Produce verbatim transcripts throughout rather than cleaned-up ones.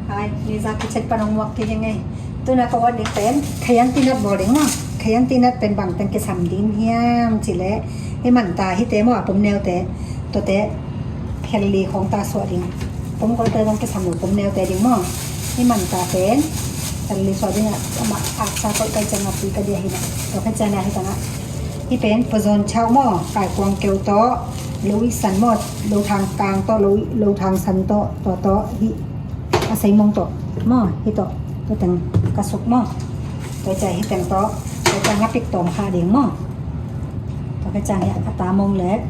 Hai, Liza kitchen pan hong muak kik ing ei. Tuna ka wan ding pen Cayenne peanut bawl ding maw. Cayenne peanut pen bang teng kisam ding hiam cih leh, hih manta hihte maw, a pum neute, tuate phelli khawng ta suah ding. Pum golte zong kisam lo, pum neute ding maw. Hih manta pen phelli suah ding a, amah aksa koih kai ciang a pui ka dia hi na. Tua ka ciang a hih tangah, hih pen pawzawn chau maw, kaikuang keu tawh, lo i san maw, lo thang kang tawh, lo, lo thang san tawh, tua tawh hih a sei mong tawh maw, hih tawh, tua teng ka suk maw. Tua ciang hih teng tawh, tua ciang a pik tawm kha ding maw. Tua ka ciang hih a ta mong leh,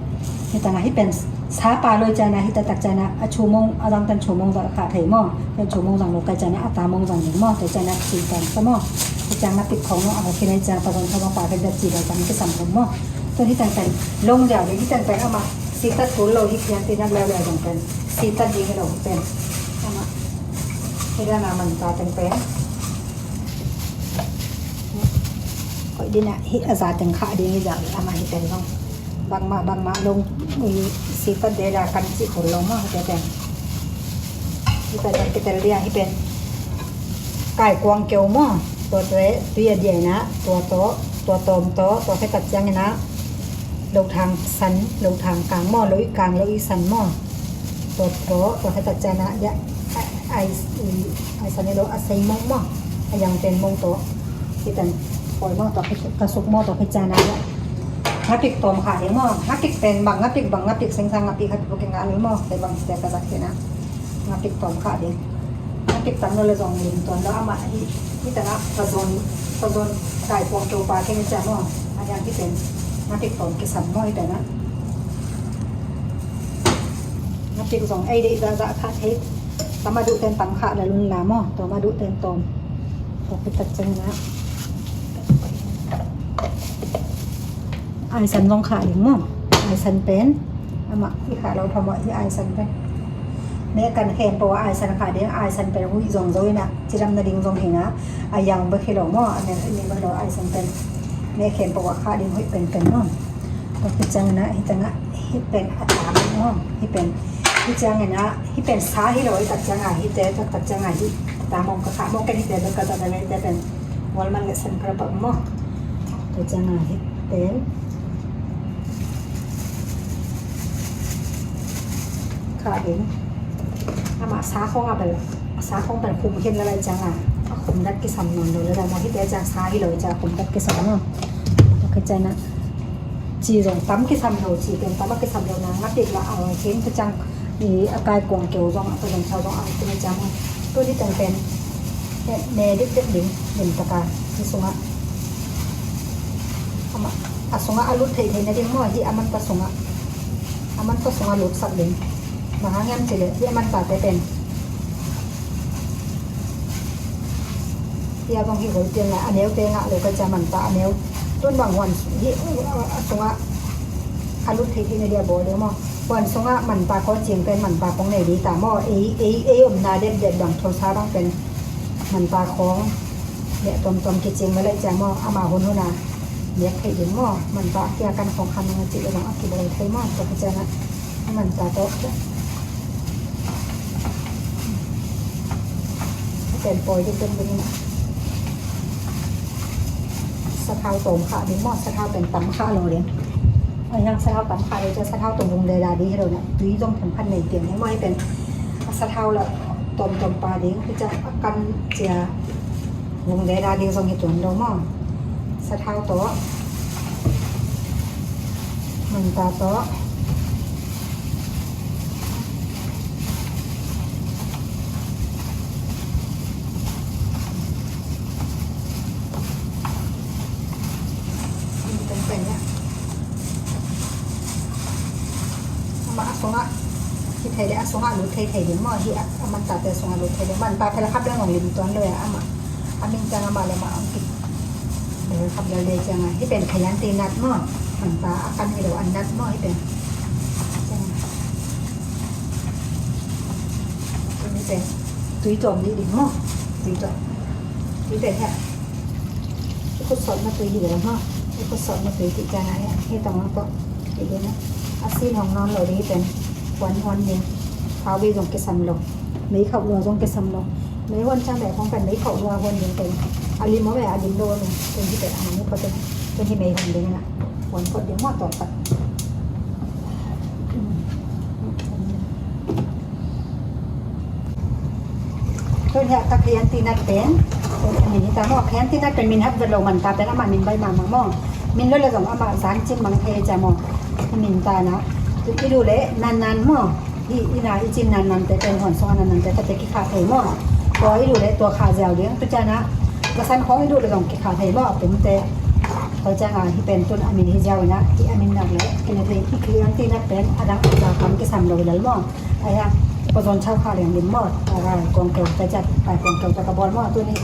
hih tangah hih pen sa pa lo ciang a, hih taktak ciang a, a chu mong, a zang ten chu mong zang kha thei maw. Ten chu mong zang lo ka ciang a, a ta mong zang ding maw. Tua ciang a si tawm sa maw. Tua ciang a pik khawng maw, a khin a ciang pawzawn chau maw, pa ka dia ci lo ciang kisam khawng maw. Tua hih teng pen long dia ding, hih teng pen amah sitat kul lo, hih khian ti nak leu leu zong pen sitat ding hi lo pen. Amah hih dan a manta teng pen koih ding a, hih a za teng kha ding hi zah, amah hih pen zong bangmah bangmah long i sitat de da kan cih kul lo maw, hih pen. Hih pen kitel dia, hih pen kaikuang keu maw. Tua tawh tui a dia in a, tua tawh, tua tawm tawh, tua khe tak ciang in a, lo thang san, lo thang kang maw, lo i kang, lo i san maw. Tua tawh, tua khe tak ciang a, ya, ai, ai, ai san i lo, a sei mong maw, a yang pen mong tawh. Hih pen pawi maw, tua khe, ka suk maw, tua khe ciang a, ya. Ngapik tawm kha ding maw, ngapik pen bang ngapik, bang ngapik, sengsa ngapik, ngapik bukin ngah lo maw, te bang te ka zak khin a. Ngapik tawm kha ding. Ngapik tam lo le zong lim tuan lo amah hi, hi tangah pawzawn, pawzawn kaikuang keu pa keng i ciam aw. A diang hi pen ngapik tawm kisam maw hi pen ah. Ngapik zong ei deih zahzah kha thei. Tam a duh ten tam kha la lun la maw. Tawm a duh ten tawm. Tawm hi tak ciang ah. Aisan zong kha ding maw. Aisan pen amah i kha lo phamawh hi aisan pen. Meh kan khempeuh a aisan kha ding, aisan pen huih zong zo in ah, cidam nading zong hi in ah, a yang bek hi lo maw, a meh bek hi lo aisan pen. Meh khempeuh a kha ding huih penpen maw. Tua hi ciangin ah, hi tangah, hi pen a tam maw, hi pen. Hi ciangin ah, hi pen sa hi lo, hi tak ciangah, hi te, tak tak ciangah, hi tam maw ka kha maw, ken hi te bek ka tak tak hi te pen. Walman le san kara pak maw. Tua ciangah, hi pen. Kha ding. Amah sa khawng a bel, sa khawng bel khum khin la lai ciang a, a khum dat kisam nawn lo le la maw, hihte ciang sa hi lo ciang khum dat kisam maw. Tua khit ciang a ci zong tam kisam lo, ci pen tam a kisam lo na, ngapik la a khin khit ciang i a kaikuang keu zong a pawzawn chau zong a khin ciang maw. Tua hi teng pen ne dik dik ding, lim taka hi sungah. Amah a sungah a lut theihtheih nading maw, hih a man pa sungah, a man pa sungah lutsak ding. Bang hang hiam cih leh hih a man pate pen, hih a bang hih gol pian leh a neute ngah lo ka cia, man pa a neu tun bang huan hih a sungah a lut theihtheih nading a bawl ding maw. Huan sungah man pa kawl ciang pen man pa kong nei ding ta maw. Ei, ei, ei omna depdep bang thosa bang pen man pa kong Nek tuamtuam kicing va leh ciang maw, ama hunhun a nek theih ding maw, man pah kia kan khong khan nang a cih le bang a kibawl thei maw, tua kiciang a man pah tawh pen pawi ding ding ding in a sathau tawm khah ding maw, sathau pen tam khah lo ding. Ai hang sathau tam khah lo ciang sathau tawm vung deda ding hi lo na, tui zong themkhat nei pian ding maw, hi pen a sathau la tawmtawm pa ding, hi ciang a kan cia vung deda ding zong hi tuan lo maw. Sathau tawh, manta tawh. Amah a sungah hi thei le a sungah lut thei thei ding maw, hi a, a mantate sungah lut thei ding. Manta phel khap dang ong lim tuan lo a, amah a ming ciang amah le amah ong kip. Khap le le ciang a, hi pen khayan te nat maw, manta a kan hi lo an nat maw, hi pen. Hi pen tui tuam dih ding maw, tui tuam. Tui pen hi a. I khut sawtna tui hi lo maw. I khut sawtna tui tih ciang a hi a, hi tawng a tawh tih ding a. A sin hong nawn lo ding hi pen. Huan huan ding. Thau bei zong kisam lo. Mei khauh lua zong kisam lo. Mei huan ciang mei khong pen mei khauh lua huan ding pen. A lim om e, a lim lo om e. Pen hi pen a mani phot e. Pen hi mei huan ding na. Huan phot ding mah tawh pat. Tun hiah ka khiantinat pen, min hi ta maw, khiantinat pen min hak vet lo, man ta pen amah min baih mahmah maw. Min lo le zong amah zang cin mang thei cia maw. Min ta na. Tun i duh le nannan maw. Hi i na i cin nannan te pen, huan sung a nannan te, tate kikhah thei maw. Tua i duh le tua khah ziau ding. Tu ciang a, ka san khong i duh le zong kikhah thei maw, a pum te. Tua ciang a hi pen tun a min hi ziau ina, hi a min nak le, kina thei, hi khiantinat pen, a dang a za kam kisam lo lel maw. Ahi a, pawzawn chau kha liang lim maw, a rai kuang keu ta ciat, pai kuang keu ta ka bawl maw, tuni.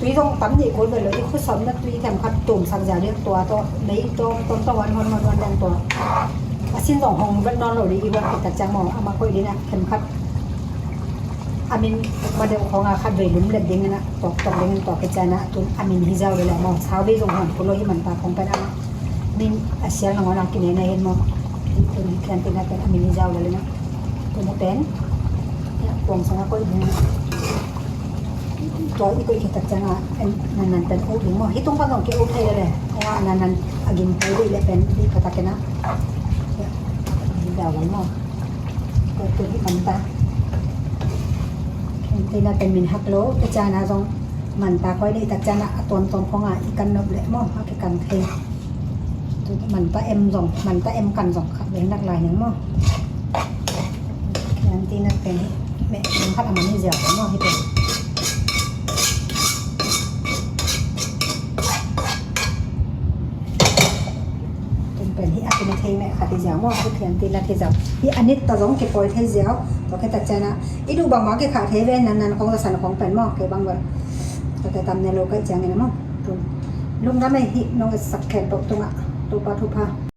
Tui zong tam nih kul vet lo, i khut sawmna tui themkhat tumsak zia ding tua tawh, mei tawm, tawm tawh huan, huan, huan, huan liang tua. A sin zong hong vet nawn lo ding, i huan khit tak ciang maw, amah koih ding a themkhat. A min ma deuh khawng a khat vei lum let ding ina, tawk, tawk ding in tawk khit ciang a, tun a min hi ziau lel maw, sau vei zong huan kul lo hi man ta khawng pen a. Min a sial nangawn a kine na hen maw. Tun hi khiantinat pen a min hi ziau lel ina. Tun hi pen. Kuang sung a koih ding. Tua i koih khit tak ciang a, en, nannan pen uk ding maw. Hi tung pan zong ki uk thei lel e. Ahi a nannan a gim thei dih le pen dih ka tak ina. Hi ziau lel maw. Tua tun hi man ta. Khiantinat pen min hak lo, ka ciang a zong man ta koih dih tak ciang a, a tuamtuam khawng a i kan nop le maw, a kikan thei. Tu man ta em zong, man ta em kan zong khat vei nak lai ning maw. Khiantinat pen hi, meh, meh khat a man hi ziau maw, hi pen. Tun pen hi a kina thei meh khat hi ziau maw, hi khiantinat hi ziau. Hi a nit ta zong kipawi thei ziau, tua khit tak ciang a. I duh bangmah kikhah thei ve, nannan khawng, zasan khawng pen maw, kei bang ve. Tate tam ne lo kaih ciang ina maw. Tun. Lungdam e hi, nong etsak khempeuh tungah. Topa thupha.